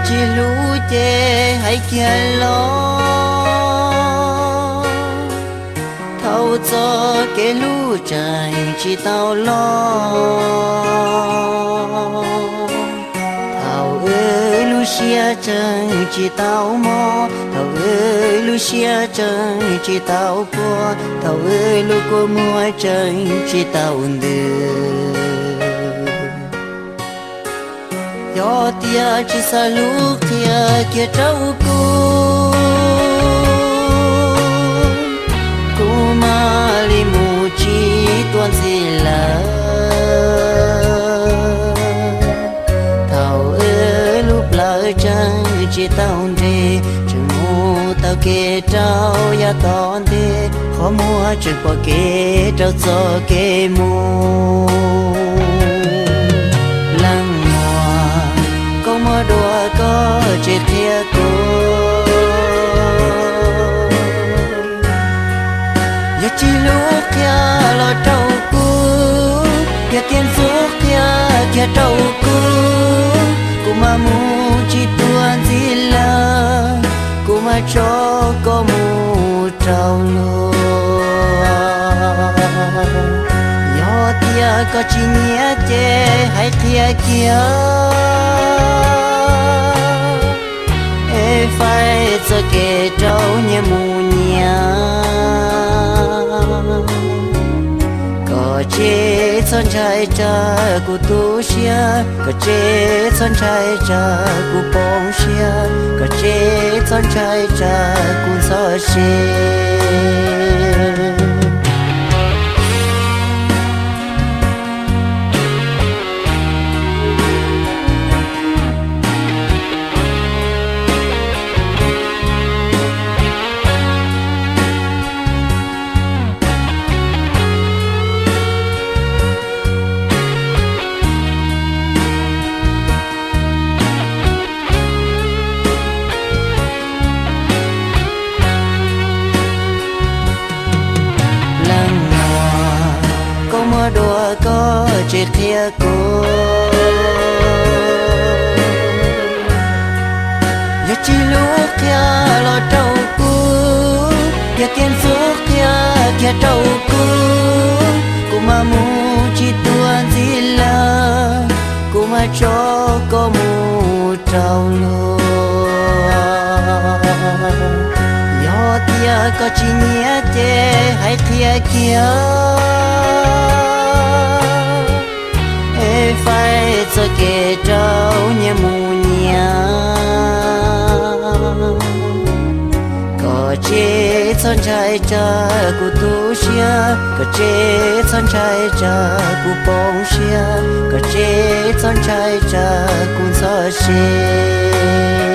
Tsis hlub ces hais kiag los, thaum txoj kev hlub tseem tsis tau los, thaum wb lub siab tseem tsis tau mob, thaum wb lub siab tseem tsis tau puas, thaum wb lub kua muag tseem tsis tau ntws. Yog tias tsis xav hlub qhia kiag rau kuv, kuv mam li mus tsis tuaj ntxiv lawm. Thaum wb lub plawv tseem tsis tau nres, tseem mus taug kev rau yav tom ntej, qhov muag tseem pom kev rau txoj kev mus. Leej muam, koj muaj dua koj tsis qhia kuv. Yog tsis hlub qhia los rau kuv, yog tias ntxub qhia kiag rau kuv, kuv mam mus tsis tuaj ntxiv lawm, kuv mam tso koj mus rau luag. Yog tias koj tsis nyiam ces hais qhia kiag, es faib txoj kev rau nyias mus nyias. Koj tsis txhob ntshai tsam kuv tu siab, koj tsis txhob ntshai tsam kuv poob siab, koj tsis txhob ntshai tsam kuv ntxhov siab. Leej muam, koj muaj dua koj tsis qhia kuv. Yog tsis hlub qhia los rau kuv, yog tias ntxub qhia kiag rau kuv, kuv mam mus tsis tuaj ntxiv lawm, kuv mam tso koj mus rau luag. Yog tias koj tsis nyiam ces hais qhia kiag, es faib txoj kev rau nyias mus nyias. Koj tsis txhob ntshai tsam kuv tu siab, koj tsis txhob ntshai tsam kuv poob siab, koj tsis txhob ntshai tsam kuv ntxhov siab.